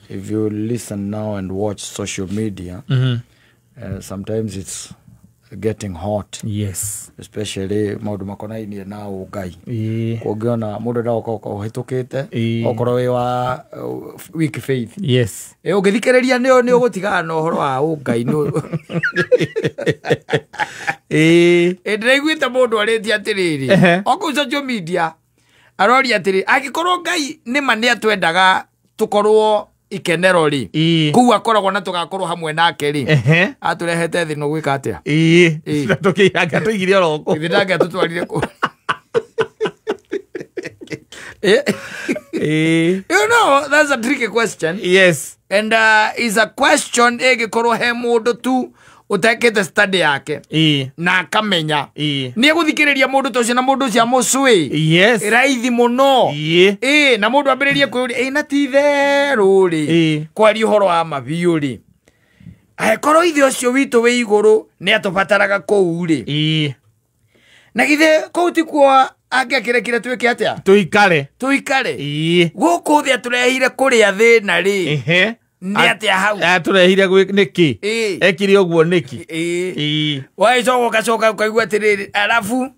If you listen now and watch social media, sometimes it's getting hot, especially maũndũ makonainie na ũngai. Kũngĩona mũndũ ndagoka ũhĩtũkĩte, okorwo wĩ wa weak faith, ũngĩthikĩrĩria nĩ ũgũtigana na ũhoro wa ũngai. Ndĩraiguĩte mũndũ arĩtie atĩrĩrĩ, o kũu social media aroria atĩrĩ, angĩkorwo Ngai nĩma nĩ atwendaga tũkorwo ikenero rĩ, kũu akoragwo na tũgakorwo hamwe nake rĩ, atũrehete thĩ no gwĩka atĩa? Tũkĩanga tũigire oro kũu. Ithe ndangĩ atũtwarire kũu. You know, that's a tricky question. And is a question ĩngĩkorwo he mũndũ tu ũtekĩte study yake na akamenya, nĩ egũthikĩrĩria mũndũ ta ũcio na mũndũ ũcio amũcũĩ raithi mũno. Na mũndũ ambĩrĩrie kwĩyũria, na ti itherũ rĩ, kwaria ũhoro wa ma biũ rĩ, angĩkorwo ithe ũcio witũ wĩ igũrũ nĩ atũbataraga kũu rĩ, na githĩ kũu tikuo angĩakĩrekire twĩke atĩa? Tũikare. Tũikare. Gũkũ thĩ atũrehire kũrĩa thĩna rĩ, nĩ atĩa hau? Atũrehire nĩkĩ? Ekire ũguo nĩkĩ? Wagĩcoka ũgacoka ũkaigua atĩrĩrĩ, arabu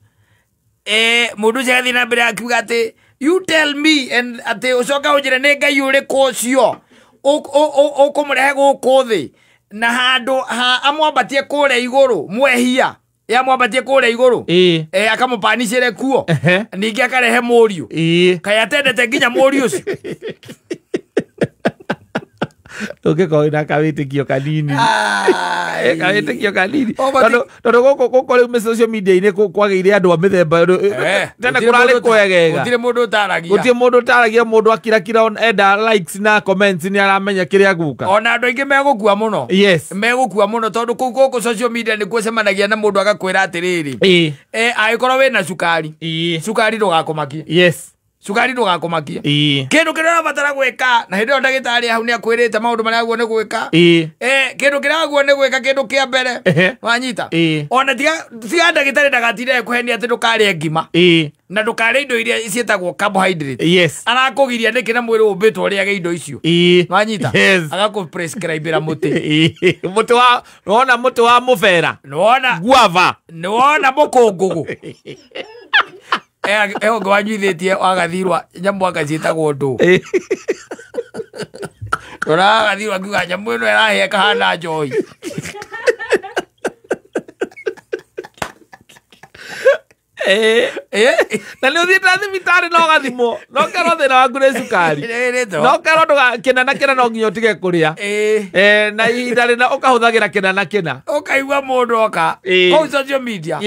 mũndũ ũcio agathiĩ na mbere akiuga atĩ you tell me and atĩ ũcoka ũnjĩre nĩ Ngai ũrĩkũ ũcio ũkũmũrehe gũkũ thĩ na handũ ha amwambatie kũrĩa igũrũ, mwehia yamwambatie kũrĩa igũrũ, akamũpanicĩre kuo, ningĩ akarehe mũriũ. Kaĩ atendete nginya mũriũ ũcio? Ũngĩkorwo wĩna kawĩtĩkio kanini. Kawĩtĩkio kanini. Tondũ gũkũ rĩu social media-inĩ kwagĩire andũ a mĩthemba tene kũrarĩ kwegega. Gũtirĩ mũndũ ũtaragia. Gũtirĩ mũndũ ũtaragia, mũndũ akirakira enda likes na comments nĩ aramenya kĩrĩa guka. Ona andũ aingĩ megũkua mũno. Megũkua mũno tondũ kũu gũkũ social media nĩkuo ũcemanagia na mũndũ agakwĩra atĩrĩrĩ. Angĩkorwo wĩna cukari. Cukari ndũgakũmakie. Cukari ndũgakũmakie. Kĩndũ kĩrĩa ũrabatara gwĩka, na hĩndĩ ĩyo ndagĩtarĩ hau nĩ akwĩrĩte maũndũ marĩa agwo nĩ gwĩka. Kĩndũ kĩrĩa agwo nĩ gwĩka, kĩndũ kĩa mbere. Wanyita? Ona tiga ndagĩtarĩ ndagatinde kũhenia atĩ ndũkarĩe ngima. Na ndũkarĩe indo iria ciĩtagwo carbohydrate. Arakũgiria nĩkĩ na mwĩrĩ ũmbĩtwo ũrĩage indo icio? Wanyita? Agakũ-prescribe-ĩra mũtĩ. Mũtĩ wa, nĩwona mũtĩ wa mũbera? Nĩwona? Guava. Nĩwona mũkũngũgũ? Ũngĩ wanyuithĩtie wagathirwa nyamũ anga ciĩtagwo ndũ. Rora agathirwa akiuga nyamũ ĩno ĩrahĩa ĩkahana njohi. Na nĩ ũthiĩte thibitarĩ na ũgathimwo, no kerwo thĩna waku nĩ cukari. No kerwo ndũga kĩna na kĩna no nginya ũtige kũrĩa. Na ihinda rĩna ũkahũthagĩra kĩna na kĩna. Ũkaigua mũndũ oka kũu social media.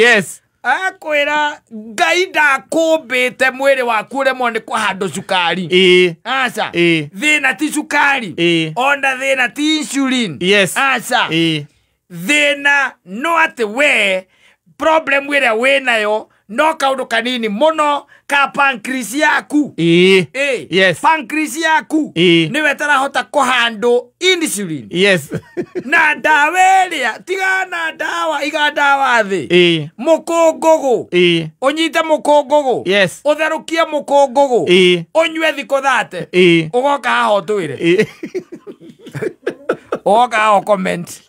Akwĩra Ngai ndakũmbĩte mwĩrĩ waku ũremwo nĩ kũhandwo cukari. Aca. Thĩna ti cukari. Ona thĩna ti insulin. Aca. Thĩna no atĩ we problem ĩrĩa wĩnayo no kaũndũ kanini mũno ka pancreas yaku. Pancreas yaku nĩwe ĩtarahota kũhandwo insulin. Na ndawa ĩrĩa, tiga na ndawa, iga ndawa thĩ. Mũkũngũgũ. Ũnyite mũkũngũgũ. Ũtherũkie mũkũngũgũ. Ũnyue thikũ 30. Ũgoka haha ũtwĩre. Ũgoka haha ũcomment.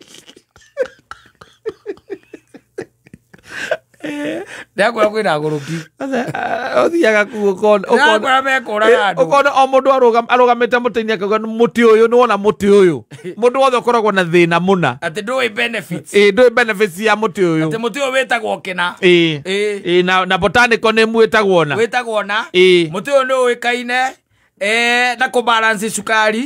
Ndakwĩra kwĩna ngũrũki. Ũthiaga kũu Ndakwĩra mekũraga andũ. ũkona o mũndũ arũgamĩte mũtĩ-inĩ akauga mũtĩ ũyũ, nĩwona mũtĩ ũyũ. Mũndũ wothe ũkoragwo na thĩna mũna. Atĩ ndũĩ benefits. Ndũĩ benefits ya mũtĩ ũyũ. Atĩ mũtĩ ũyũ wĩtagwo kĩna. Na botanical name wĩtagwo na. Wĩtagwo na. Mũtĩ ũyũ nĩ ũĩkaine na kũbalance cukari.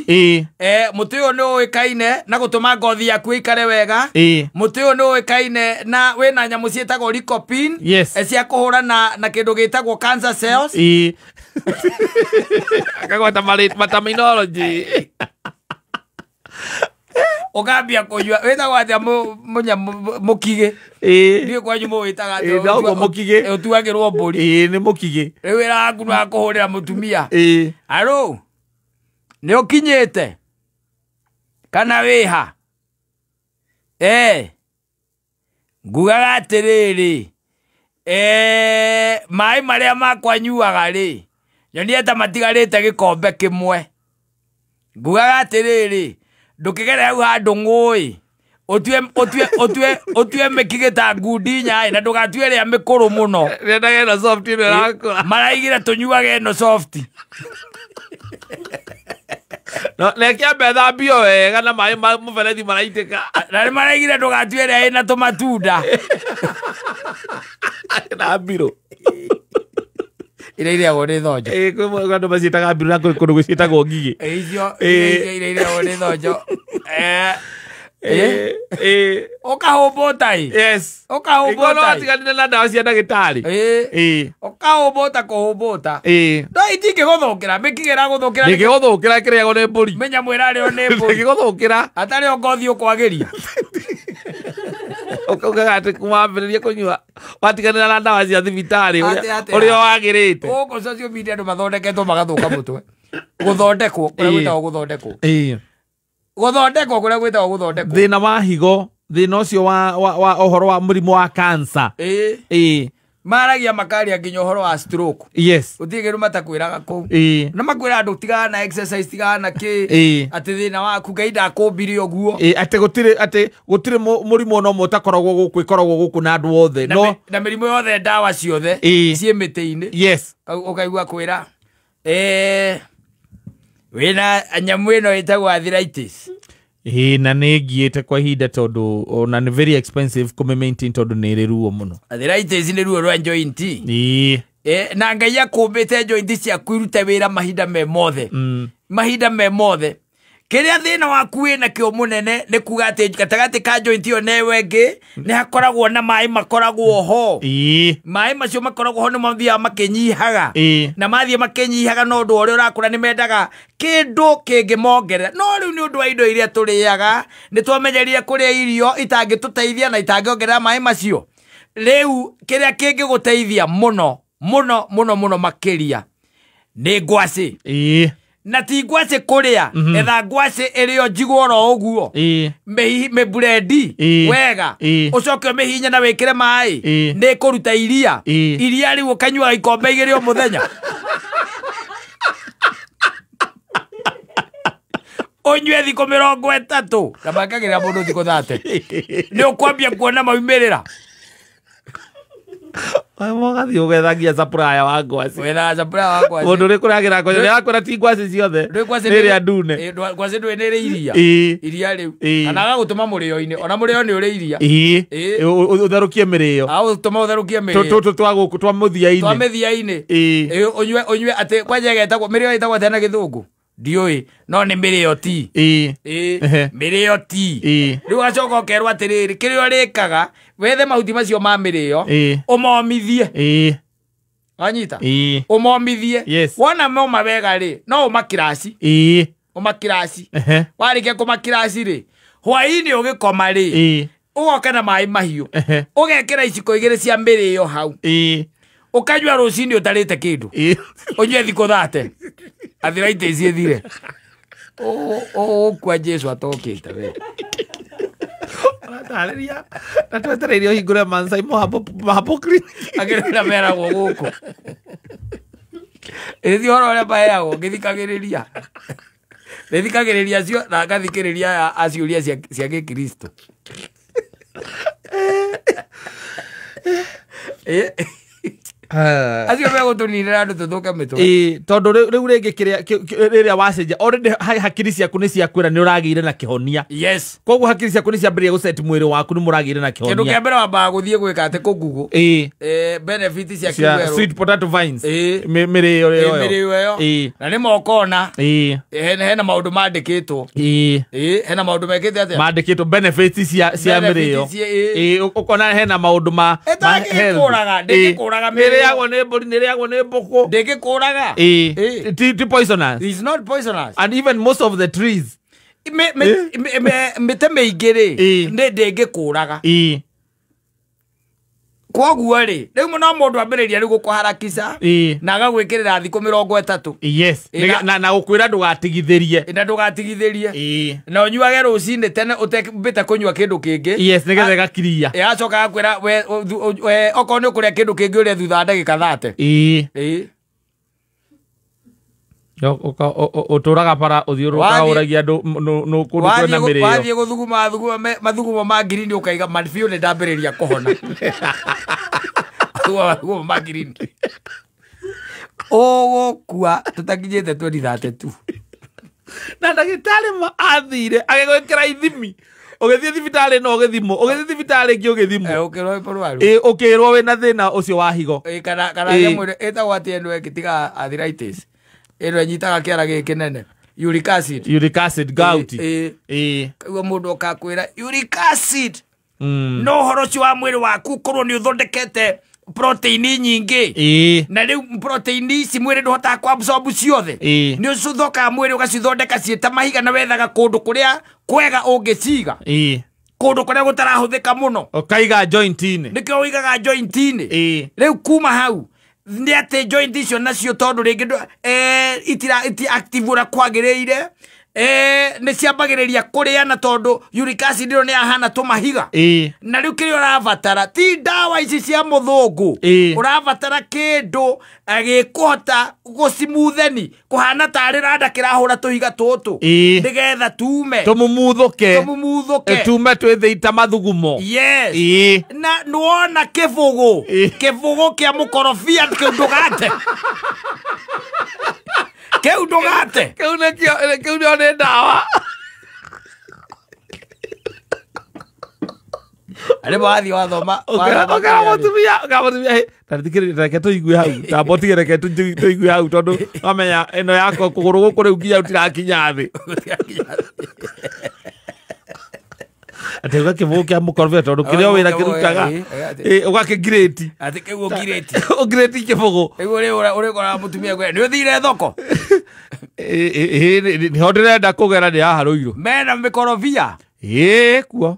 Mũtĩ ũyũ nĩ ũĩkaine na gũtũma ngothi yaku ĩikare wega. Mũtĩ ũyũ nĩ ũĩkaine na wĩna nyamũ ciĩtagwo lycopene. Cia kũhũrana na kĩndũ gĩtagwo cancer cells. Akagwata terminology. Ũkambia kũnyua. Wĩtagwo atĩa mũkigĩ? Ndiũĩ kwanyu mũwĩtaga atĩa. Noguo mũkigĩ. Ũtuagĩrwo mbũri. Nĩ mũkigĩ. Rĩu wĩra waku nĩ wa kũhũrĩra mũtumia. Aro, nĩ ũkinyĩte? Kana wĩha? Ngugaga atĩrĩrĩ, maĩ marĩa makwa nyuaga rĩ, nyonie ta matigarĩte gĩkombe kĩmwe. Ngugaga atĩrĩrĩ, ndũkĩgere hau handũ ng'ũĩ, ũtue mĩkigĩ ta ngundi nyaĩ, na ndũgatue ĩrĩa mĩkũrũ mũno. Rĩendaga ĩno soft ĩno ĩrakũra. Maraigire tũnyuage ĩno soft. No, na ĩkĩambe ĩthambio wega na maĩ ma mũberethi maraitĩka. Na nĩ maraigire ndũgatue ĩrĩa ĩna tũmatunda. Na mbirũ. Iria irĩagwo nĩ thonjo. Kwĩ andũ maciĩtaga mbirũ na kwĩ kũndũ gũciĩtagwo ngigĩ. Icio iria irĩagwo nĩ thonjo. Ũkahũmbũta ĩ. Yes. Ũkahũmbũta. No atiganire na ndawa cia ndagĩtarĩ. Ũkahũmbũta kũhũmbũta. No itingĩgũthũkĩra, mĩkigĩ ĩragũthũkĩra. Ndĩngĩgũthũkĩra ĩkĩrĩagwo nĩ mbũri. Mĩnyamũ ĩrarĩo nĩ mbũri. Ndĩngĩgũthũkĩra. Atarĩ o ngothi ũkwagĩria. Ũkaugaga atĩ wambĩrĩria kũnyua watiganĩra na ndawa cia thibitarĩ ũrĩa wagĩrĩte. Gũkũ social media andũ mathondeketwo magathũka mũtwe. Gũthondekwo kũrĩa gwĩtagwo gũthondekwo. Gũthondekwo kũrĩa gwĩtagwo gũthondekwo. Thĩna wa higo, thĩna ũcio wa ũhoro wa mũrimũ wa cancer. Maragia makaria nginya ũhoro wa stroke. Yes. Gũtirĩ kĩndũ matakwĩraga kũu. Na makwĩra andũ tigana na exercise, tigana na kĩ. Atĩ thĩna waku Ngai ndakũmbire ũguo. Atĩ gũtirĩ mũrimũ ona ũmwe ũtakoragwo gũkũ, ĩkoragwo gũkũ na andũ othe. Na mĩrimũ yothe ndawa ciothe ciĩ mĩtĩ-inĩ. Yes. Ũkaigua kwĩra wĩna nyamũ ĩno ĩtagwo arthritis. Na nĩ ngiĩte kwa ihinda tondũ ona nĩ very expensive kũmĩ maintain tondũ nĩ ĩrĩ ruo mũno. Arthritis nĩ ruo rwa joint. Na Ngai akũmbĩte joint ciaku irute wĩra mahinda me mothe. Mahinda me mothe. Kĩrĩa thĩna waku wĩna kĩo mũnene nĩ kuga atĩ gatagatĩ ka joint ĩyo na ĩyo ĩngĩ nĩ hakoragwo na maĩ makoragwo ho. Maĩ macio makoragwo ho nĩ mathiaga makĩnyihaga. Na mathiĩ makĩnyihaga no ũndũ ũrĩa ũrakũra nĩ mendaga kĩndũ kĩngĩmongerera. No rĩu nĩ ũndũ wa indo iria tũrĩaga nĩ twamenyerire kũrĩa irio itangĩtũteithia na itangĩongerera maĩ macio. Rĩu kĩrĩa kĩngĩgũteithia mũno mũno mũno mũno makĩria nĩ ngwacĩ. Na ti ngwacĩ kũrĩa, etha ngwacĩ ĩrĩo njigũ oro ũguo. Mĩburendi wega, ũcoke ũmĩhinye na wĩkĩre maĩ, nĩ ĩkũruta iria. Iria rĩu ũkanyuaga ikombe igĩrĩ o mũthenya. Ũnyue thikũ 30, na makagĩrĩra mũndũ thikũ 30. Nĩ ũkwambia kuona maumĩrĩra. Mũgathiĩ ũgethagia supplier wa ngwacĩ. Wethaga supplier wa ngwacĩ. Mũndũ ũrĩ kũragĩra ngwacĩ, nĩ akwĩra ti ngwacĩ ciothe. Nĩ ĩrĩa ndune. Ngwacĩ ndũĩ nĩ ĩrĩ iria. Iria rĩu. Kana agagũtũma mũrĩo-inĩ, ona mũrĩo nĩ ũrĩ iria. Ũtherũkie mĩrĩo. Agũtũma ũtherũkie mĩrĩo. Tũtũ twa gũkũ twa mũthia-inĩ. Twa mĩthia-inĩ. Ũnyue atĩ kwanja ĩgetagwo mĩrĩo ĩtagwo atĩa na gĩthũngũ? Ndiũĩ, no nĩ mĩrĩo ti. Mĩrĩo ti. Rĩu ũgacoka ũkerwo atĩrĩrĩ, kĩrĩa ũrĩkaga, wethe mahuti macio ma mĩrĩo, ũmomithie. Wanyita? Ũmomithie. Wona moma wega rĩ, no ũmakiraci. Ũmakiraci. Warĩkia kũmakiraci rĩ, hwaĩ-inĩ ũgĩkoma rĩ, ũgoka na maĩ mahiũ. Ũgekĩra iciko igĩrĩ cia mĩrĩo hau. Ũkanyua rũcinĩ ũtarĩte kĩndũ. Ũnyue thikũ 30. Arthritis ĩthire. Ũkua Jesu atokĩte we. Ũratarĩria na twetereire ũhingũre Mansai Mohapo Clinic. Akĩrĩ meragwo gũkũ. Ĩthi ũhoro ũrĩa maheagwo ngĩthikagĩrĩria. Nĩthikagĩrĩria acio na ngathikĩrĩria aya a ciũria cia gĩkristo. Acio megũtũninĩra andũ tũthũke mĩtwe. Tondũ rĩu rĩngĩ kĩrĩa rĩrĩa wacenjia already hakiri ciaku nĩ ciakwĩra nĩ ũragĩire na kĩhonia. Yes. Koguo hakiri ciaku nĩ ciambĩrĩria gũset mwĩrĩ waku nĩ mũragĩire na kĩhonia. Kĩndũ kĩa mbere wambaga gũthiĩ gwĩka atĩ kũ Google. Benefit cia kĩwerũ. Sweet potato vines. Mĩrĩo ĩyo. Mĩrĩo ĩyo. Na nĩ mokona. Hena maũndũ mandĩkĩtwo. Hena maũndũ mekĩte atĩa? Mandĩkĩtwo benefits cia mĩrĩo. Ũkona hena maũndũ ma ndĩngĩkũraga mĩrĩo. Nĩ mbũri, nĩ ĩrĩagwo nĩ mbũkũ. Ndĩngĩkũraga. Ti poisonous. It's not poisonous. And even most of the trees. Mĩtĩ mĩingĩ rĩ, nĩ ndĩngĩkũraga. Kwoguo rĩ, rĩu no mũndũ ambĩrĩria rĩu gũkũharakica na agagwĩkĩrĩra thikũ 30. Yes. Na gũkwĩra ndũgatigithĩrie. Na ndũgatigithĩrie. Na ũnyuage rũcinĩ tene ũtembĩte kũnyua kĩndũ kĩngĩ. Yes, nĩgetha ĩgakiria. Agacoka agakwĩra we okorwo nĩ ũkũrĩa kĩndũ kĩngĩ ũrĩe thutha wa ndagĩka 30. Ũtũraga bara ũthiũrũrũkaga ũragia andũ kũndũ kwĩna mĩrĩo. Wathiĩ gũthuguma mathugumo ma ngirini ũkaiga biũ nĩ ndambĩrĩria kũhona. Mathugumo ma ngirini. Ũgũkua tũtakinyĩte 2032. Na ndagĩtarĩ athire agĩgwĩkĩra ithimi. Ũgĩthiĩ thibitarĩ no ũgĩthimwo, ũgĩthiĩ thibitarĩ ĩngĩ ũgĩthimwo. Ũkĩrwo wĩ mũrwaru. Ũkĩrwo wĩna thĩna ũcio wa higo. Kana nyamũ ĩno ĩtagwo atĩa ĩno ĩngĩ tiga arthritis. Ĩno ĩnyitaga kĩara gĩkĩ kĩnene. Uric acid. Uric acid, gout. Kaigua mũndũ okakwĩra uric acid. No ũhoro ũcio wa mwĩrĩ waku ũkorwo nĩ ũthondekete proteini nyingĩ. Na rĩu proteini ici mwĩrĩ ndũhotaga kũ-absorb ciothe. Nĩ ũcithokaga mwĩrĩ ũgacithondeka ciĩ ta mahiga na wethaga kũndũ kũrĩa kwega ũngĩciga. Kũndũ kũrĩa gũtarahũthĩka mũno. Ũkaiga joint-inĩ. Nĩkĩo ũigaga joint-inĩ. Rĩu kuma hau nĩ atĩ joint icio nacio tondũ rĩngĩ iti active ũrĩa kwagĩrĩire. Nĩ ciambagĩrĩria kũrĩa na tondũ uric acid ĩyo nĩ yahana tũmahiga. Na rĩu kĩrĩa ũrabatara ti ndawa ici cia mũthũngũ. Ũrabatara kĩndũ gĩkũhota gũcimutheni kũhana tarĩ randa kĩrahũra tũhiga tũtũ nĩgetha tume tũmumuthũke tume twĩthĩ ta mathugumo. Yes. Na nĩwona kĩbũgũ kĩbũgũ kĩa mũkorobia kĩu ndũgate. Kĩu ndũgate. Kĩu nĩkĩo kĩu nĩo nĩ ndawa. Arĩ wathiĩ wathoma. Ũkera mũtumia ta thikĩrĩria reke tũigue hau tamba ũtige reke tũigue hau tondũ wamenya ĩno yakwa kũgũrũ gũkũ rĩu nginya gũtirakinya thĩ. Atĩ ũgakĩbũgũ kĩa mũkorobia tondũ kĩrĩa wĩra kĩrutaga ũgakĩngirĩti. Atĩ kĩu ũngirĩti. Ũngirĩti kĩbũgũ. Rĩu ũrĩkoraga mũtumia kwĩra nĩ ũthire thoko. Nĩho ndĩrenda kũgera nĩ haha Rũirũ. Mena mĩkorobia. Kuo.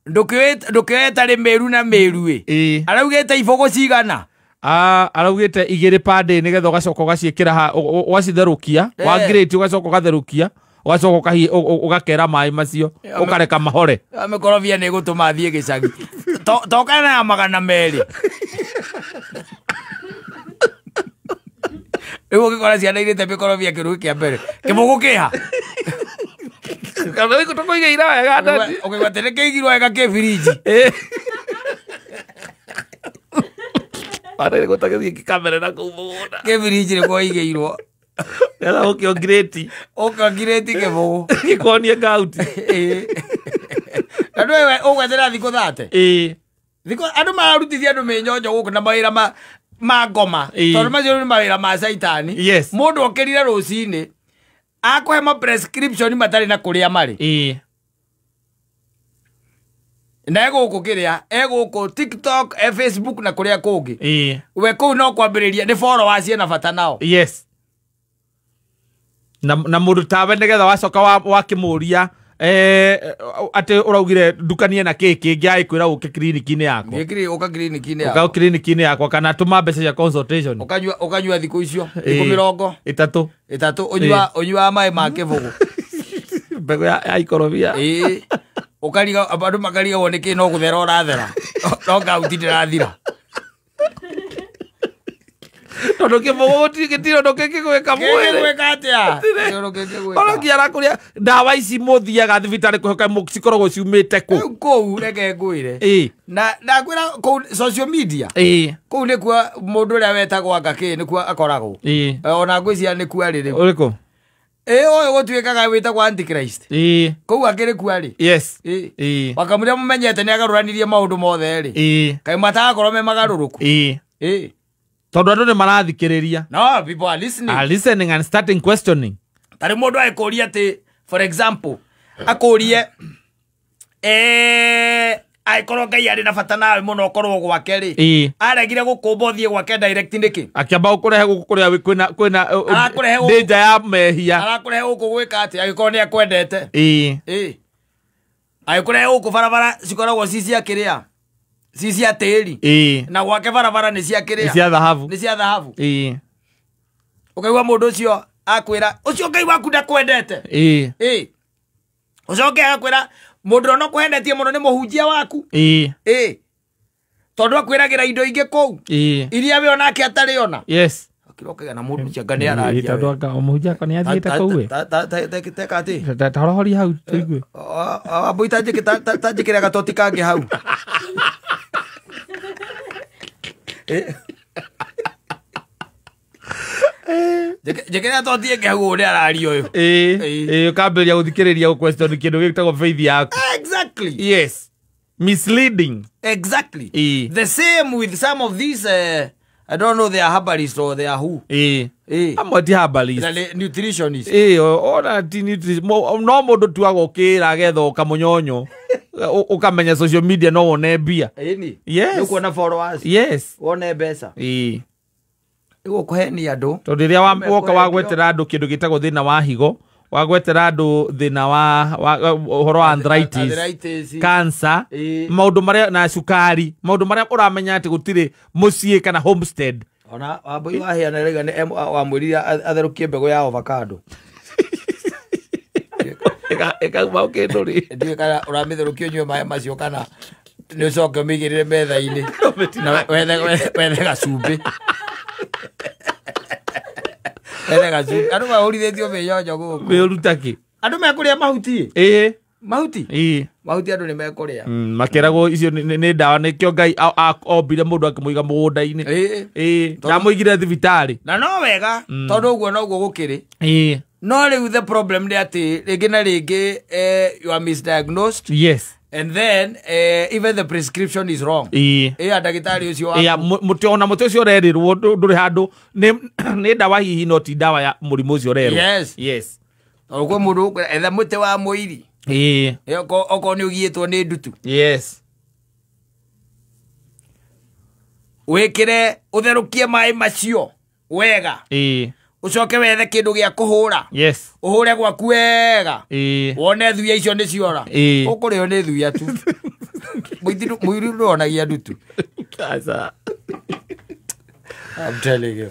Ndũkĩoe tarĩ Meru na Meru ĩ. Araugĩte ibũgũ cigana? Araugĩte 2 per day nĩgetha ũgacoka ũgaciĩkĩra ũgacitherũkia wangirĩti ũgacoka ũgatherũkia ũgacoka ũgakera maĩ macio ũkareka mahore. Mĩkorobia nĩ ĩgũtũma thiĩ gĩcagi. Tokana ya 200. Rĩu ũngĩkora ciana irĩte mĩkorobia kĩrugĩ kĩa mbere kĩbũgũ kĩha. Tũkũigĩire wega. Ũkaigua atĩ nĩkĩigirwo wega kĩ birinji. Arĩ gũtagĩthiĩ gĩkamere na kũu mũgũnda. Kĩ birinji nĩkuo ĩigĩirwo. Nĩgetha ũke ũngirĩti. Ũke ũngirĩti kĩbũgũ. Gĩkuonie ngauti. Na ndũĩ ũgwetera thikũ 30. Thikũ andũ mararutithia andũ mĩnyonjo gũkũ na mawĩra ma ngoma. Tondũ macio nĩ mawĩra ma caitani. Mũndũ okĩrire rũcinĩ akũhe ma prescription matarĩ na kũrĩa marĩ. Na egũkũ kĩrĩa egũkũ TikTok, Facebook na kũrĩa kũngĩ. We kũu no kwambĩrĩria nĩ followers ena bata nao. Yes. Na mũndũ tawe nĩgetha wacoka wakĩmũria atĩ ũraugire ndukanie na kĩ kĩngĩ agĩkwĩra ũke kiriniki-inĩ yakwa. Ũka kiriniki-inĩ yakwa. Ũka kiriniki-inĩ yakwa kana tũma mbeca cia consultation. Ũkanyua thikũ icio thikũ 30. Ũnyuaga maĩ ma kĩbũgũ. Mbegũ ya ikorobia. Ũkariga andũ makarigagwo nĩkĩ no gũthera ũrathera. No ngauti ndĩrathira. Tondũ kĩbũgũ gĩtirĩ ũndũ kĩngĩgwĩka mwĩrĩ. Kĩngĩgwĩka atĩa? Gĩtirĩ ũndũ kĩngĩgwĩka. Ona kĩara kũrĩa ndawa ici mũthiaga thibitarĩ kũheka cikoragwo ciumĩte kũ? Rĩu kũu reke ngwĩre. Na ndakwĩra kũu social media. Kũu nĩkuo mũndũ ũrĩa wetagwo anga kĩ nĩkuo akoragwo. Ona ngwĩciria nĩkuo arĩ rĩu. Ũrĩkũ? Ũyũ gũtuĩkaga wĩtagwo Antichrist. Kũu akĩrĩ kuo arĩ. Yes. Wakamũrĩa mũmenyete nĩ agarũranirie maũndũ mothe rĩ. Kaĩ matagakorwo me magarũrũku. Tondũ andũ nĩ marathikĩrĩria. No, people are listening. Are listening and starting questioning. Tarĩ mũndũ agĩkũria atĩ for example akũrie angĩkorwo Ngai arĩ na bata nawe mũno ũkorwo gwake rĩ. Aregire gũkũmba ũthiĩ gwake direct nĩkĩ? Akĩamba gũkũrehe gũkũ kũrĩa kwĩna danger ya mehia. Arakũrehe gũkũ gwĩka atĩa angĩkorwo nĩ akwendete? Agĩkũrehe gũkũ barabara cikoragwo ci cia kĩrĩa? Ci cia tĩri. Na gwake barabara nĩ cia kĩrĩa? Nĩ cia thahabu. Nĩ cia thahabu. Ũkaigua mũndũ ũcio akwĩra ũcio Ngai waku ndakwendete. Ũcoke agakwĩra mũndũ ũrĩa ũkũhendetie mũno nĩ mũhunjia waku. Tondũ akwĩragĩra indo ingĩ kũu iria we onake atarĩ ona. Yes. Ũkĩra ũkaiga na mũndũ ũcio anga nĩ araria Tondũ we. anga mũhunjia akwa nĩ athiĩte kũu ĩ. Teka atĩ Ta horohoria hau tũigue. Wambui tanjĩkĩre gatoti kangĩ hau. Njĩkĩre toti ĩngĩ hau ũrĩa araria ũyũ. Ĩĩ, ũkambĩrĩria gũthikĩrĩria gũ-question kĩndũ gĩtagwo faith yaku. Exactly. Yes. Misleading. Exactly. Ĩĩ. The same with some of these I don't know they are herbalists or they are who. Ĩĩ. Ĩĩ. Amwe ti herbalist. Na nĩ nutritionist. Ĩĩ, ona ti no mũndũ tu agokĩra agetha kamũnyonyo ũkamenya social media no wone mbia. Ĩni. Yes. Nĩ ũkuona followers. Yes. Wone mbeca. Ĩĩ. Ĩgũkũhenia andũ. Tondũ rĩrĩa woka wagwetera andũ kĩndũ gĩtagwo thĩna wa higo, wagwetera andũ thĩna wa ũhoro wa arthritis, cancer, maũndũ marĩa na cukari, maũndũ marĩa ũramenya atĩ gũtirĩ mũciĩ kana homestead. Ona Wambui waheana rĩga nĩ wamwĩrire atherũkie mbegũ ya avocado. Ĩkauma kĩndũ rĩ. Ndiũĩ kana ũramĩtherũkia ũnyue maĩ macio kana nĩ ũcoke ũmĩigĩrĩre metha-inĩ na wethe gacumbĩ. Wethe gacumbĩ. Andũ mahũrithĩtio mĩnyonyo gũkũ. Mĩũru ta kĩ? Andũ mekũrĩa mahuti. Ĩĩ. Mahuti? Ĩĩ. Mahuti andũ nĩ mekũrĩa. Makeragwo icio nĩ ndawa nĩkĩo Ngai ombire mũndũ akĩmũiga mũgũnda-inĩ. Ĩĩ. Ndamũigire thibitarĩ. Na no wega tondũ ũguo noguo gũkĩrĩ. Ĩĩ. No rĩu the problem nĩ atĩ rĩngĩ na rĩngĩ you are misdiagnosed. Yes. And then even the prescription is wrong. Ĩĩ. Ĩĩ ndagĩtarĩ ũcio waku. Ĩĩ ona mũtĩ ũcio ũrerĩrwo ndũrĩ handũ nĩ ndawa hihi no ti ndawa ya mũrimũ ũcio ũrerwo. Yes. Yes. Tondũ kwĩ mũndũ ũkwĩra etha mũtĩ wa mũiri. Ĩĩ. Okorwo nĩ ũgiĩtwo nĩ ndutu. Yes. Wĩkĩre ũtherũkie maĩ macio wega. Ĩĩ. Ũcoke wethe kĩndũ gĩa kũhũra. Yes. Ũhũre gwaku wega. Ĩĩ. Wone thuya icio nĩ ciora. Ĩĩ. Ũkũrĩo nĩ thuya tu. Mũiri ndwonagia ndutu. Aca. I'm telling you.